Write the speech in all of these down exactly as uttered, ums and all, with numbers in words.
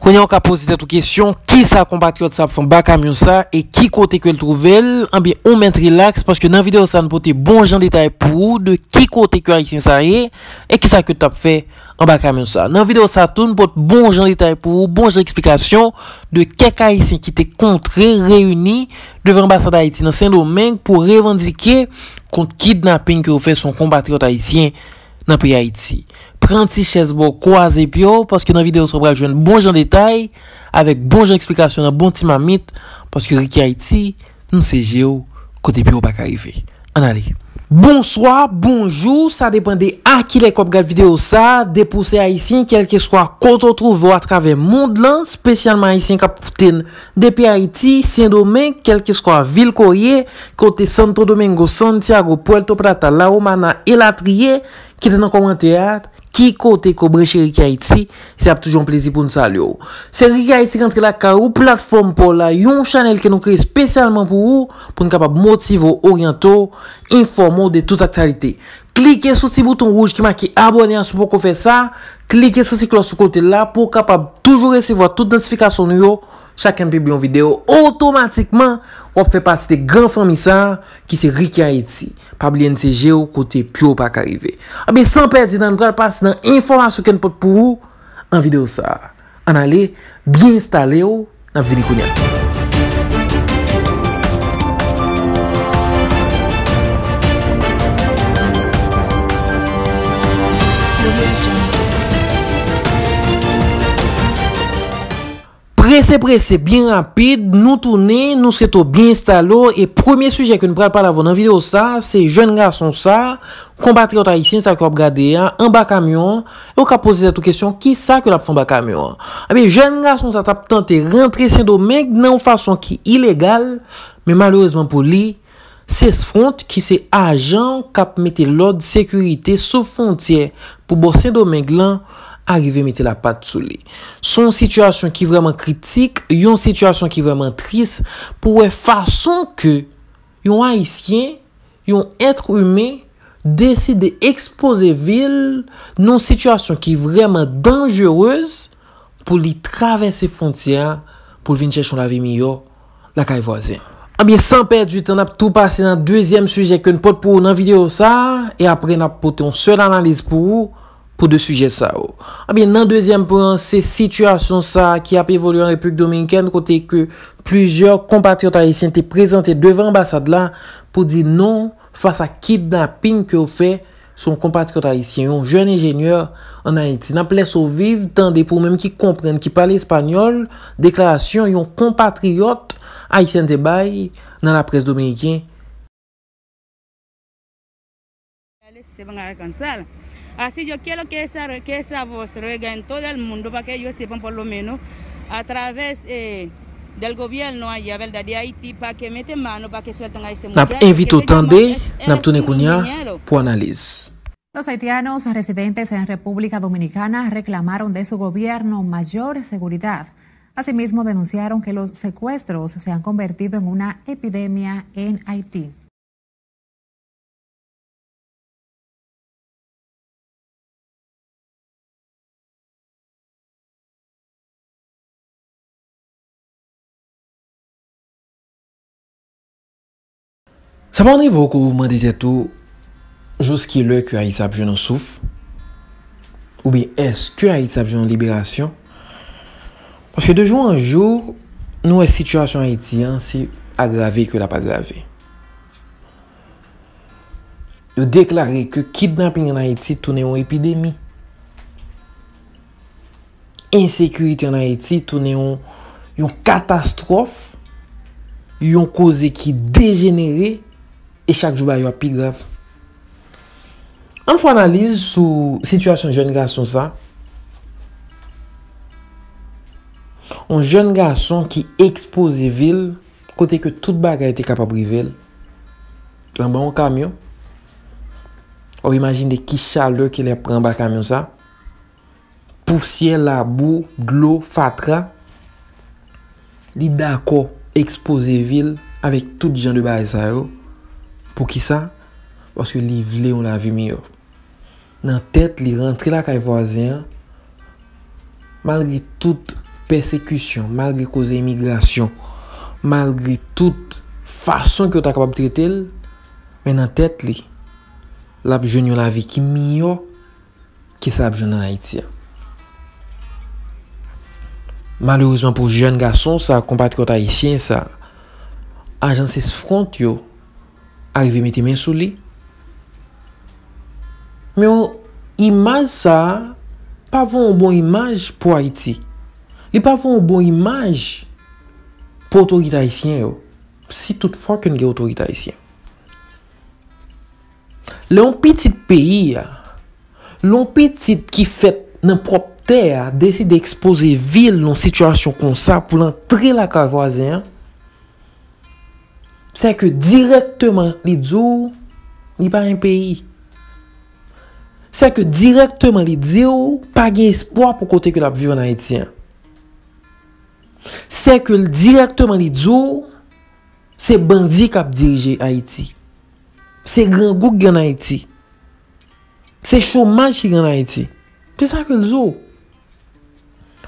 Kounye a ou ka poze tèt ou kesyon, kisa konpatriyòt sa ap fè anba kamyon sa e ki kote ke l twouve l? Anben, ou mèt rilaks, paske nan videyo sa, n pote bon jan detay pou ou de ki kote ke ayisyen sa ye e kisa ke l t ap fè anba kamyon sa. Nan videyo sa tou, n pot bon jan detay pou ou, bon jan eksplikasyon de kèk ayisyen ki te kontre, reyini devan anbasad Ayiti nan Sendomeng pou revandike kont kidnaping ke yo fè sou yon konpatriyòt ayisyen nan peyi Ayiti. Pran ti chèz ba w, kwaze pye w, paske nan videyo sa w pral jwenn bon jan detay, avèk bon jan eksplikasyon nan bon ti mamit, paske Ricky Haiti, nou se je w, kote pye w pa ka rive. Ann ale. Bonswa, bonjou, sa depann de a kilè ke w ap gad videyo sa, depi w se ayisyen, kèlkeswa kote w twouve w atravè mond lan, espesyalman ayisyen k ap koute n depi Ayiti, Sendomeng, kèlkeswa vil ke w ye, kote Santo Domingo, Santiago, Puerto Plata, La Romana, elatriye, kite nan kòmantè a ki kote ke w branche Ricky Haiti, se ap toujou yon plezi pou n salye w. Se Ricky Haiti k antre lakay ou, platfòm pa w la, yon chanèl ke nou kreye espesyalman pou ou, pou n kapab motive w, oryante w, enfòme w de tout aktyalite. Klike sou ti bouton wouj ki make abòne a si w poko fè sa, klike sou ti klòch sou kote l la pou w kapab toujou resevwa tout notifikasyon nou yo, chak lè n pibliye yon videyo, otomatikman, w ap fè pati de gran fanmi sa a, ki se Ricky Haiti. Pa bliye n se je w kote pye w pa ka rive. Anben, san pèdi tan, n pral pase nan enfòmasyon ke n pot pou ou nan videyo sa a. Ann ale, byen enstale w, n ap vini kounye a. Prese, prese, byen rapid, nou tounen, nou swete w byen enstale w, e premye sijè ke n pral pale avè w nan videyo sa, se jèn gason sa, konpatriyòt ayisyen sa ke w ap gade a, anba kamyon an, e w ka poze tèt ou kesyon, kisa ke l ap fè anba kamyon an? Ebyen, jèn gason sa t ap tante rantre Sendomeng nan yon fason ki ilegal, men malerezman pou li, Cesfront, ki se ajan k ap mete lòd sekirite sou fwontyè pou bò Sendomeng lan, arive mete lapat sou li. Se yon sitiyasyon ki vrèman kritik, yon sitiyasyon ki vrèman tris, pou wè fason ke yon Ayisyen, yon èt imen, deside ekspoze vi l nan yon sitiyasyon ki vrèman danjerez pou li travèse fwontyè a, pou l vin chèche yon lavi miyò lakay vwazen an. Ebyen, san pèdi tan, n ap tou pase nan dezyèm sijè ke n pot pou ou nan videyo sa a, e apre n ap pote yon sèl analiz pou ou pou de sijè sa yo. Ebyen, nan dezyèm pwen an, se sitiyasyon sa a ki ap evolye an Repiblik Dominikèn, kote ke plizyè konpatriyòt ayisyen te prezante devan anbasad la pou di non fas a kidnaping ke yo fè sou yon konpatriyòt ayisyen, yon jèn enjenyè ann Ayiti. N ap lèse w viv, tande pou ou menm ki konprann, ki pale espanyòl, deklarasyon yon konpatriyòt ayisyen te bay nan laprès dominiken. Se van alcanzar. Así yo quiero que esa, que esa voz llegue en todo el mundo para que ellos sepan por lo menos a través eh, del gobierno allá, ¿verdad? De Haití, para que mete mano, para que suelten a ese muchacho. N ap envite w tande, n ap tounen kounye a pou analiz. Los haitianos residentes en República Dominicana reclamaron de su gobierno mayor seguridad. Asimismo, denunciaron que los secuestros se han convertido en una epidemia en Haití. Sa pa rive w ke w mande tèt ou, jiskilè ke Ayiti ap jwenn yon souf? Oubyen èske Ayiti ap jwenn yon liberasyon? Paske de jou an jou, nou wè sitiyasyon Ayiti an, se agrave ke l ap agrave. Yo deklare ke kidnaping ann Ayiti tounen yon epidemi. Ensekirite ann Ayiti tounen yon, yon katastwòf, yon koze ki dejenere, e chak jou bagay yo ap pi grav. Ann fè analiz sou sitiyasyon jèn gason sa. Yon jèn gason ki ekspoze vi l kote ke tout bagay te kapab rive l. Anba yon kamyon. W ap imajine ki chalè ke l ap pran anba kamyon sa. Pousyè, labou, dlo, fatra. Li dakò ekspoze vi l avèk tout jan de bagay sa yo. Poukisa? Paske li vle yon lavi miyò. Nan tèt li rantre lakay vwazen an, malgre tout pèsekisyon, malgre koze imigrasyon, malgre tout fason ke yo ta kapab trete l, men nan tèt li, l ap jwenn yon lavi ki miyò ke sa l ap jwenn ann Ayiti a. Malerezman pou jèn gason sa, konpatriyòt ayisyen sa, ajans esfront yo arive mete men sou li. Men yon imaj sa a pa voye yon bon imaj pou Ayiti. Li pa voye yon bon imaj pou otorite ayisyen yo, si toutfwa ke n gen otorite ayisyen. Lè yon pitit peyi a, lè yon pitit ki fèt nan pwòp tè a, deside ekspoze vi l nan yon sitiyasyon konsa pou l antre lakay vwazen an, sèke dirèkteman li di w li pa gen peyi. Sèke dirèkteman li di w pa gen espwa pou kote ke l ap viv ann Ayiti an. Sèke dirèkteman li di w se bandi k ap dirije Ayiti. Se grangou k gen ann Ayiti. Se chomaj ki gen ann Ayiti. Se sa ke l di w.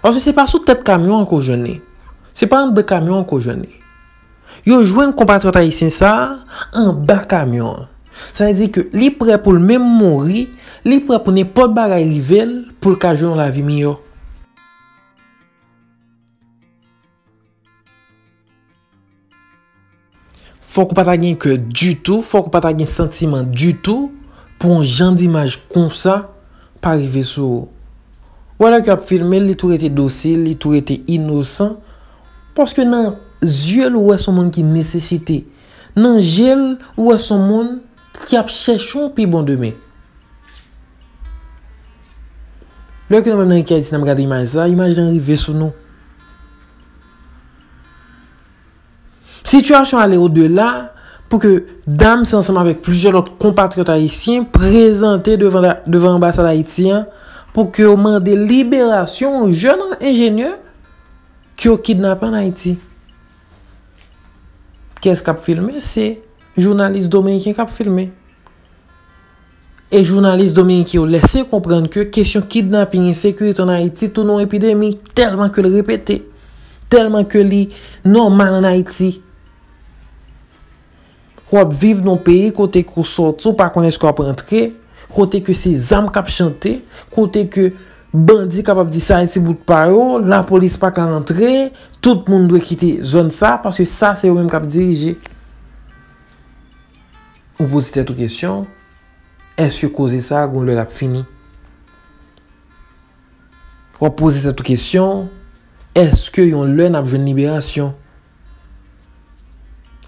Paske se pa sou tèt kamyon an ke w jwenn li. Se pa anndan kamyon an ke w jwenn li. Yo jwenn konpatriyòt ayisyen sa a anba kamyon an. Sa vle di ke li prè pou l menm mouri, li prè pou nenpòt bagay rive l pou l ka jwenn yon lavi miyò. Fòk ou pa ta gen kè ditou, fòk ou pa ta gen santiman ditou pou yon jan dimaj konsa pa rive sou ou. Ou wè lè ke y ap filme l, li tou rete dosil, li tou rete inosan, paske nan zye l ou wè se yon moun ki nesesite. Nan je l ou wè se yon moun ki ap chèche yon pi bon demen. Lè ke nou menm nan Riki Ayiti n ap gade imaj sa, imaj lan rive sou nou. Sitiyasyon ale odela pou ke dam sa ansanm avèk plizyè lòt konpatriyòt ayisyen prezante devan la, devan anbasad Ayiti an pou ke yo mande liberasyon yon jèn enjenyè ke yo kidnape ann Ayiti. Kiyès k ap filme? Se jounalis dominiken k ap filme. E jounalis dominiken yo lèse konprann ke kesyon kidnaping, ensekirite ann Ayiti tounen yon epidemi tèlman ke l repete, tèlman ke li nòmal ann Ayiti. W ap viv nan yon peyi kote ke w sòti, w pa konn èske w ap rantre, kote ke se zam k ap chante, kote ke bandi kapab di sa se bout pa yo, lapolis pa ka rantre, tout moun dwe kite zòn sa, paske sa se yo menm k ap dirije. Ou poze tèt ou kesyon, èske koze sa a gon lè l ap fini? W ap poze tèt ou kesyon, èske yon lè n ap jwenn liberasyon?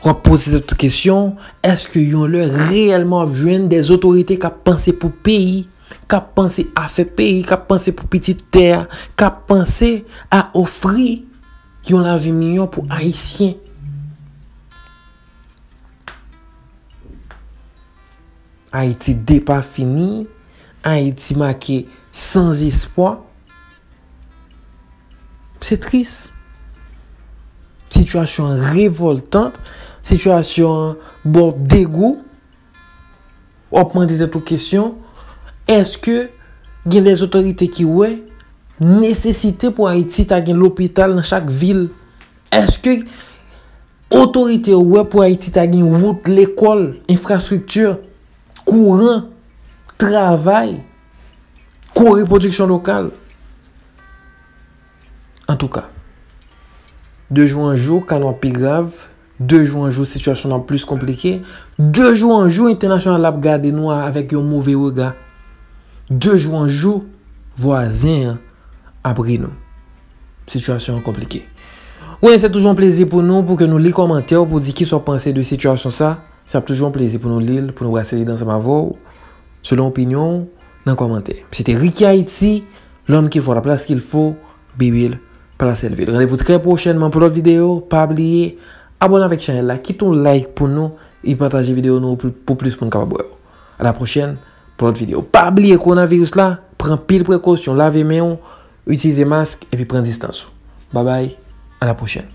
W ap poze tèt ou kesyon, èske yon lè reyèlman w ap jwenn dè otorite k ap panse pou peyi, k ap panse afè peyi, k ap panse pou pitit tè a, k ap panse a ofri yon lavi miyò pou Ayisyen? Ayiti depafini, Ayiti make san espwa. Se tris. Sitiyasyon an revòltan, sitiyasyon an ba w degou. W ap mande tèt ou kesyon, èske gen dè otorite ki wè nesesite pou Ayiti ta gen lopital nan chak vil? Èske otorite yo wè pou Ayiti ta gen wout, lekòl, enfrastrikti, kouran, travay, kore pwodiksyon lokal? Antouka, de jou an jou, ka nou ap pi grav, de jou an jou, sitiyasyon nou ap plis konplike, de jou an jou, entènasyonal la ap gade nou avèk yon move rega. De jou an jou, vwazen an ap ri nou. Sitiyasyon an konplike. Wi, se toujou yon plezi pou nou, pou ke nou li kòmantè w, pou di kisa w panse de sitiyasyon sa. Se ap toujou yon plezi pou nou li l, pou nou brase lide ansanm avè w, selon opinyon w, nan kòmantè. Se te Ricky Haïti, l'homme qu'il faut, la place qu'il faut, Bibil, Plas Sèlvil. Randevou trè pwochènman pou lòt videyo. Pa bliye, abòne avèk chanèl la, kite yon like pou nou, e pataje videyo nou pou, pou plis moun kapab wè yo. A la pwochèn pou lòt videyo. Pa bliye, kowonaviris la, pran pil prekosyon, lave men w, itilize mask, epi pran distans ou. Babay, a la pwochèn.